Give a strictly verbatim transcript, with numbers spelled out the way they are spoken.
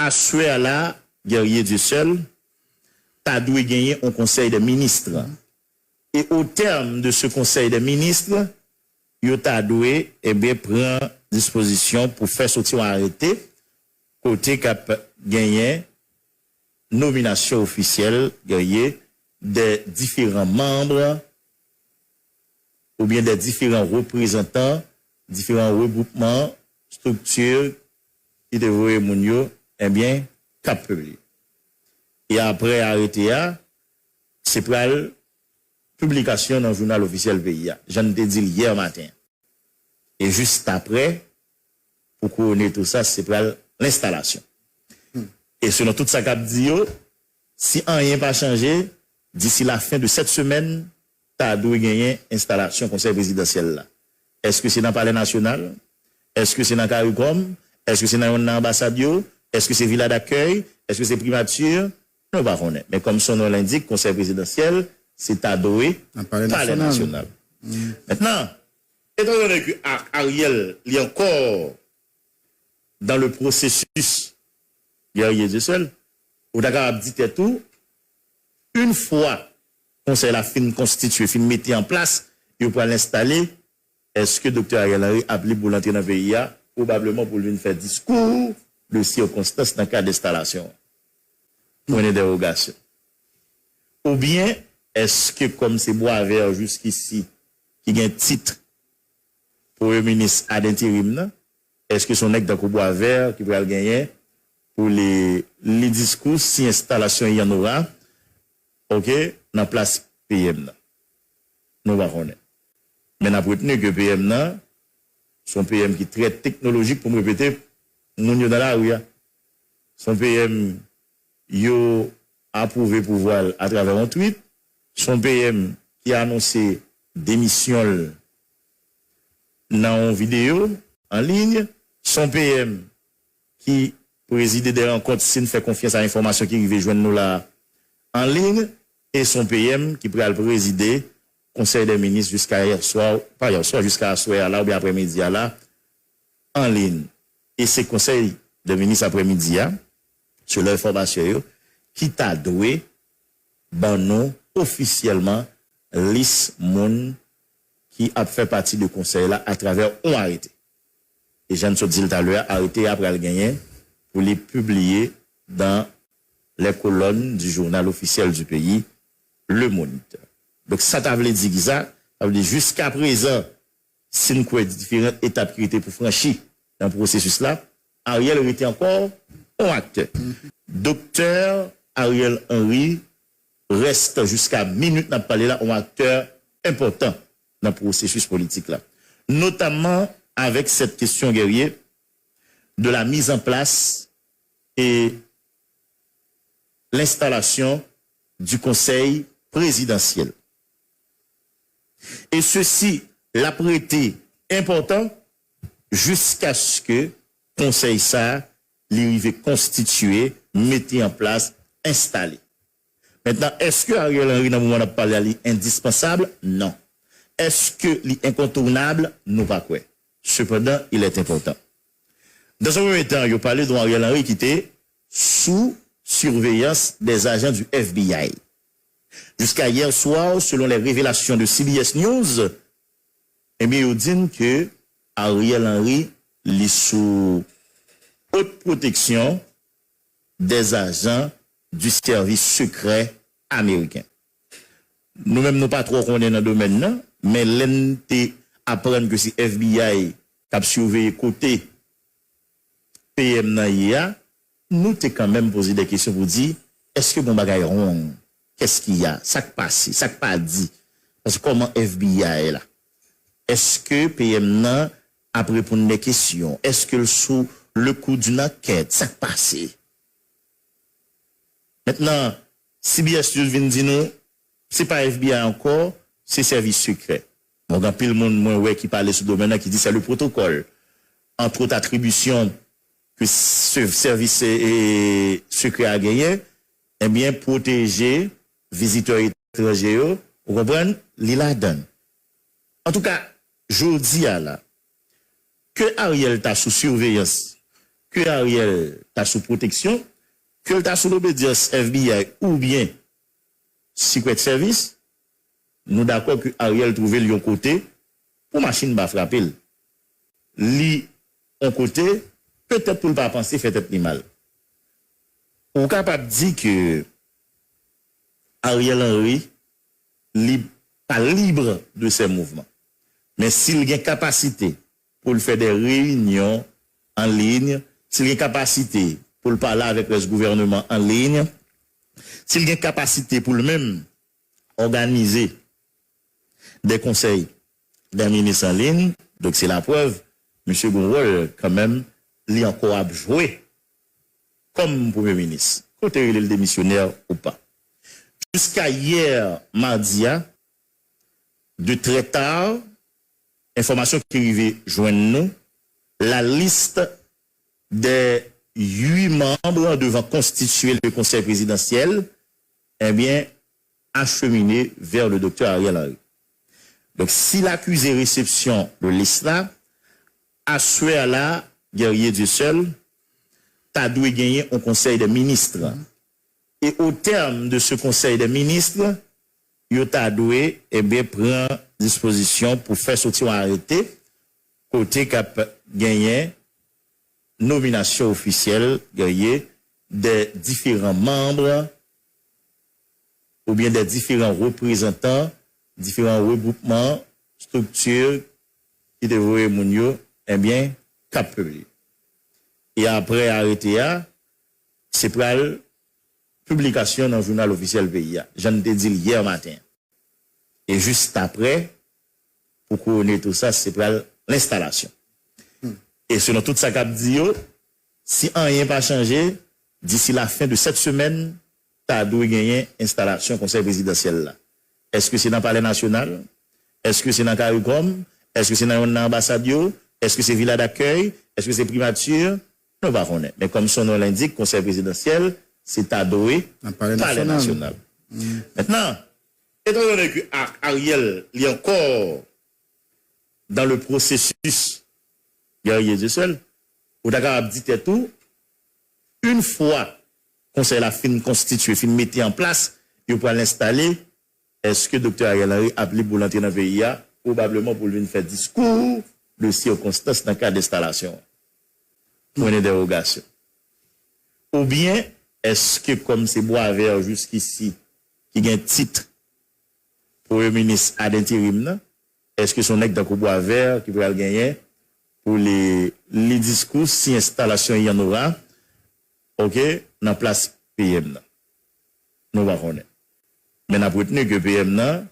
aswè a la, Guerrier Dieuseul, ta dwe genyen yon konsèy de minis. E o tèm de se konsèy de minis, yo ta dwe, ebyen, pran dispozisyon pou fè soti yon arete kote k ap genyen nominasyon ofisyèl, Guerrier, de diferan manm oubyen de diferan reprezantan, diferan regwoupman, estrikti ki te voye moun yo, ebyen, k ap pibliye. E apre arete a, se pral piblikasyon nan jounal ofisyèl peyi a, jan n te di l yè maten. E jis apre, pou kouwone tou sa, se pral lenstalasyon. E selon tout sa k ap di yo, si anyen pa chanje, disi lafen de sèt semèn, ta dwe genyen enstalasyon konsèy prezidansyèl la. Èske se nan Palè Nasyonal? Èske se nan Caricom? Èske se nan yonn nan anbasad yo? Èske se vila dakèy? Èske se primati? Nou pa konnen. Men kòm son non lendik, konsèy prezidansyèl, se ta dwe Nan Palè Palè Nasyonal. Nasyonal. Mentnan, etan done ke A- Ariel, li ankò dans le processus Guerrier Dieuseul, ou ta kapab di tèt ou, yon fwa konsèy la fin konstitye, fin mete an plas, yo pral enstale, èske Doktè Ariel Henry ap lib pou l antre nan peyi a, pwobableman pou l vin fè diskou de sikonstans nan kad enstalasyon an? Pwen dentèwogasyon. Oubyen, èske kòm se Bwavè jiskisi ki gen tit premye minis ad enterim nan, èske se yon nèg tankou Bwavè ki pral genyen pou li li diskou si enstalasyon y en aura, oke, nan plas P M nan? Nou pa konnen. Men n ap retni ke P M nan, se yon P M ki trè teknolojik, pou m repete, moun yo nan lari a. Se yon P M yo apwouve pouvwa l atravè yon tweet. Se yon P M ki anonse demisyon l nan yon videyo an liy. Se yon P M ki prezide de rankont, si n fè konfyans a enfòmasyon ki rive jwenn nou la, an liy. E se yon P M ki pral prezide Konsèy dè Minis jiska yè swa, pa yè swa, jiska aswè a la oubyen aprèmidi a la, an liy. E se Konsèy dè Minis aprèmidi a, selon enfòmasyon yo, ki ta dwe ban nou ofisyèlman lis moun ki ap fè pati de konsèy la atravè yon arete. E jan n sot di l talè a, arete a pral genyen pou li pibliye dans les colonnes du journal officiel du pays, Le Moniteur. Donk, sa ta vle di ki sa? Sa vle di, jiska prezan, si n kwè diferan etap ki rete pou franchi nan pwosesis la, Ariel rete ankò yon aktè. Doktè Ariel Henry reste jiska minit n ap pale la yon aktè enpòtan nan pwosesis politik la, notamman avèk sèt kesyon, Guerrier, de la mise en place et l'installation du Conseil présidentiel. E sesi l ap rete enpòtan jiskaske konsèy sa a li rive konstitye, mete an plas, enstale. Mentnan, èske Ariel Henry nan moman n ap pale a li endispansab? Non. Èske li enkontounab? Nou pa kwè. Sepandan, il est important. Dans un premier temps, yo pale de yon Ariel Henry ki te sou surveillance des agents du F B I. Jiska yè swa, selon les révélations de C B S News, ebyen, yo di n ke Ariel Henry li sou haute protection des agents du service secret américain. Nou menm, nou pa twò konnen nan domèn nan, men lè n te aprann ke se F B I k ap siveye kote P M nan ye a, nou te kanmenm poze de kesyon pou di, èske gon bagay wrong? Qu'est-ce qu'il y a? Sa k pase? Sa k pa di? Paske kòman F B I la? Èske P M nan ap reponn de kesyon? Èske l sou le coup d'une enquête? Sa k pase? Mentnan, C B S News vin di nou, se pa F B I ankò, se sèvis sekrè. Donk, anpil moun mwen wè ki pale sou domèn nan ki di c'est le protocole. Entre autres attributions ke se sèvis e, e, sekrè a genyen, ebyen, pwoteje vizitè etranje yo, ou konprann, li ladan l. Antouka, jodi a la, ke Ariel ta sou siveyans ke Ariel ta sou pwoteksyon, ke l ta sou lobedyans F B I oubyen Secret Service, nou dakò ke Ariel twouve l yon kote pou machin pa frape l. Li yon kote, petèt pou l pa panse fè tèt li mal. Ou kapab di ke Ariel Henry li pa libre de ses mouvements. Men si l gen kapasite pou l fè de reyinyon an liy, si l gen kapasite pou l pale avèk rès gouvènman an liy, si l gen kapasite pou l menm òganize de konsèy de minis an liy, donk se laprèv, misye gen wòl kanmenm, li ankò ap jwe kòm premye minis, kote rele l demisyonè ou pa. Jiska yè madi a, de très tard, enfòmasyon ki rive jwenn nou, la liste des huit membres devant constituer le conseil présidentiel, eh bien, acheminé vers le docteur Ariel Henry. Donk, si l akize resepsyon de lis la, aswè la, Guerrier Dieuseul, ta dwe genyen yon konsèy de minis. E o tèm de se konsèy de minis, yo ta dwe, ebyen, pran dispozisyon pou fè soti yon arete kote k ap genyen nominasyon ofisyèl, Guerrier, de diferan manm oubyen de diferan reprezantan, diferan regwoupman, estrikti ki te voye moun yo, ebyen, k ap pibliye. E apre arete a, se pral piblikasyon nan jounal ofisyèl peyi a, jan n te di l yè maten. E jis apre, pou kouwone tou sa, se pral lenstalasyon. E selon tout sa k ap di yo, si anyen pa chanje, disi la fen de sèt semèn, ta dwe genyen enstalasyon konsèy prezidansyèl la. Èske se nan Palè Nasyonal? Èske se nan Caricom? Èske se nan yonn nan anbasad yo? Èske se Vila dakèy? Èske se Primati? Nou pa konnen. Men kòm son non lendik, konsèy prezidansyèl, se ta dwe Nan Palè Palè Nasyonal. Nasyonal. Mentnan, etan done ke A- Ariel, li ankò dans le processus Guerrier Dieuseul, ou ta kapab di tèt ou, yon fwa konsèy la fin konstitye, fin mete an plas, yo pral enstale, èske Doktè Ariel Henry ap lib pou l antre nan peyi a? Pwobableman pou l vin fè diskou de sikonstans nan kad enstalasyon an. Pwen dentèwogasyon. Oubyen, èske kòm se Bwavè jiskisi ki gen tit premye minis ad interim nan, èske se yon nèg tankou Bwavè ki pral genyen pou li li diskou si enstalasyon y en aura, oke, nan plas P M nan? Nou pa konnen. Men n ap retni ke P M nan,